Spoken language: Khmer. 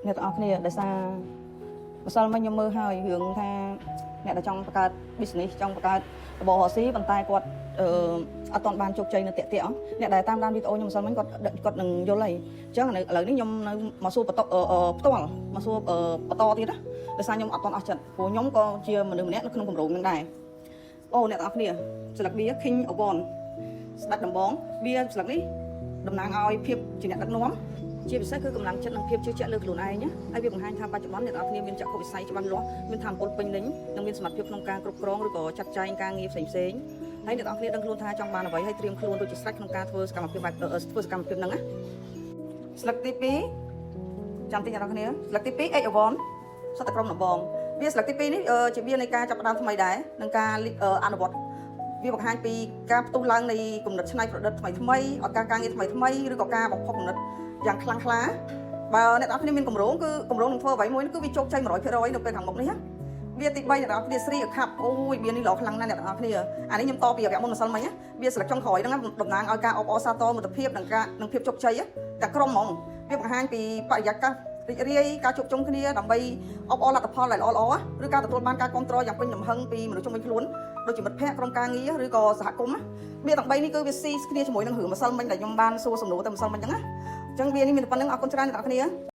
អ្នកទាំងអស់គ្នាដោយសារម្សិលមិញខ្ញុំមើលហើយរឿងថាអ្នកដែលចង់បង្កើត business ចង់បង្កើតរបររកស៊ីប៉ុន្តែគាត់អឺអត់ទាន់បានជោគជ័យនៅតាក់តាក់អ្នកដែលតាមដានវីដេអូខ្ញុំម្សិលមិញគាត់គាត់នឹងយល់ហើយអញ្ចឹងឥឡូវនេះខ្ញុំនៅមកសួរបន្តផ្ទាល់មកសួរបន្តទៀតណាដោយសារខ្ញុំអត់ទាន់អស់ចិត្តព្រោះខ្ញុំក៏ជាមនុស្សម្នាក់នៅក្នុងគម្រោងនឹងដែរអូអ្នកទាំងអស់គ្នាស្លឹកបៀ King of Wands ស្ដេចដំបងបៀស្លឹកនេះតំណាងឲ្យភាពជាអ្នកដឹកនាំជាពិសេសគឺកម្លាំងចិត្តនិងភាពជឿជាក់លើខ្លួនឯងណាហើយវាបង្ហាញថាបច្ចុប្បន្នអ្នកទាំងអស់គ្នាមានចក្ខុវិស័យច្បាស់លាស់មានថាមពលពេញលេញនិងមានសមត្ថភាពក្នុងការគ្រប់គ្រងឬក៏ចាត់ចែងការងារផ្សេងផ្សេងហើយអ្នកទាំងអស់គ្នាដឹងខ្លួនថាចង់បានអ្វីហើយត្រៀមខ្លួនរួចជាស្រេចក្នុងការធ្វើសកម្មភាពបែបធ្វើសកម្មភាពហ្នឹងណាស្លឹកទី2ចាំតិចអ្នកទាំងអស់គ្នាស្លឹកទី2 Eight of Wands សត្វតែក្រុមដំបងវាស្លឹកទី2នេះជាវានៃការចាប់ផ្ដើមថ្មីដែរនិងការអនុវត្តវាបង្ហាញពីការផ្ទុះឡើងនៃគំនិតច្នៃប្រឌិតថ្មីថ្មីឱកាសការងារថ្មីថ្មីឬក៏ការបំផុសគំនិតយ៉ាងខ្លាំងក្លាបើអ្នកទាំងអស់គ្នាមានគម្រោងគឺគម្រោងនឹងធ្វើអ្វីមួយគឺវាជោគជ័យ100%នៅពេលខាងមុខនេះណាវាទី3អ្នកទាំងអស់គ្នា Three of Cup អូយវានេះល្អខ្លាំងណាស់អ្នកទាំងអស់គ្នាអានេះខ្ញុំតពីវគ្គមុនម្សិលមិញណាវាស្លឹកចុងក្រោយហ្នឹងតំណាងឲ្យការអបអរសាទរមិត្តភាពនិងការនិងភាពជោគជ័យតែក្រុមហ្មងវាបង្ហាញពីបរិយាកាសរីករាយការជួបជុំគ្នាដើម្បីអបអរលទ្ធផលដែលល្អៗឬការទទួលបានការគ្រប់គ្រងយ៉ាងពេញទំហឹងពីមនុស្សជុំវិញខ្លួនដូចជាមិត្តភ័ក្តិក្រុមការងារឬក៏សហគមន៍ណាវាទាំង3នេះគឺវាស៊ីគ្នាជាមួយនឹងរឿងម្សិលមិញដែលខ្ញុំបានសួរសំណួរទៅម្សិលមិញហ្នឹងណាអញ្ចឹងវានេះមានតែប៉ុណ្្នឹងអរគុណច្រើនអ្នកទាំងអស់គ្នា។